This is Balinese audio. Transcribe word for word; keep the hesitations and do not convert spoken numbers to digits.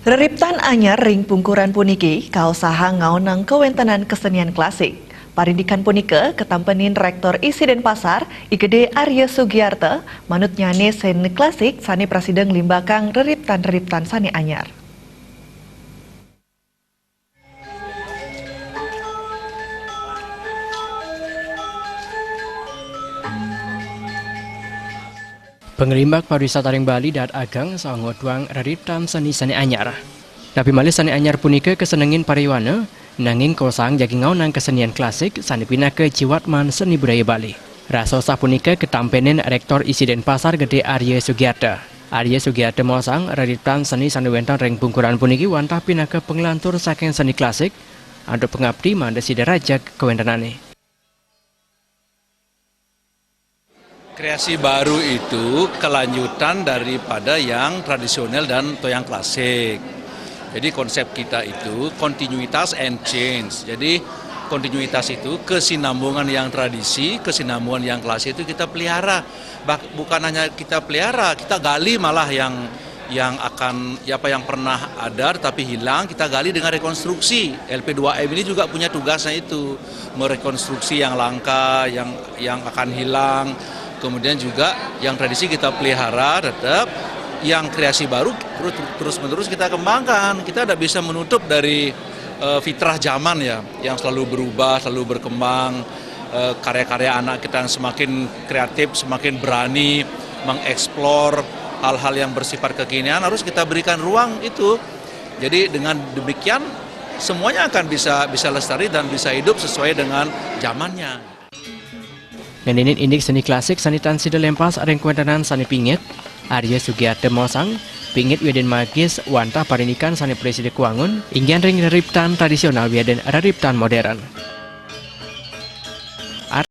Reriptan anyar ring pungkuran puniki kaosahang ngaonang kawéntenan kesenian klasik. Parindikan punika katampenin Rektor I C Denpasar, I Gede Arya Sugiarta, manutnyané seni klasik sané prasida nglimbakang reriptan-reriptan sané anyar. Panglimbak pariwisata ring Bali daat ageng saha ngotuang reriptan seni sané anyar. Napi malih sané anyar punika kasenengin pariwana, nanging kaosahang jagi ngaonang kesenian klasik sané pinaka jiwatman seni budaya Bali. Rasa osah punika katampenin Rektor I C Denpasar Gede Arya Sugiarta. Arya Sugiarta maosang reriptan seni sané wénten ring pungkuran puniki wantah pinaka panglantur saking seni klasik, antuk pangapti mangda sida rajeg kawéntenané. Kreasi baru itu kelanjutan daripada yang tradisional dan atau yang klasik. Jadi konsep kita itu continuitas and change. Jadi kontinuitas itu kesinambungan yang tradisi, kesinambungan yang klasik itu kita pelihara. Bah, bukan hanya kita pelihara, kita gali malah yang yang akan ya apa yang pernah ada tetapi hilang, kita gali dengan rekonstruksi. L P dua M ini juga punya tugasnya itu, merekonstruksi yang langka, yang yang akan hilang. Kemudian juga yang tradisi kita pelihara tetap, yang kreasi baru terus terus menerus kita kembangkan. Kita tidak bisa menutup dari eh, fitrah zaman ya, yang selalu berubah, selalu berkembang. Eh, karya-karya anak kita yang semakin kreatif, semakin berani mengeksplor hal-hal yang bersifat kekinian, harus kita berikan ruang itu. Jadi dengan demikian semuanya akan bisa bisa lestari dan bisa hidup sesuai dengan zamannya. Ngeninin indik seni klasik sané tan sida lempas ring kawéntenan sané pingit, Arya Sugiarta maosang, pingit wiadin magis wantah parindikan sané prasida kawangun, inggihan ring reriptan tradisional wiadin reriptan modern.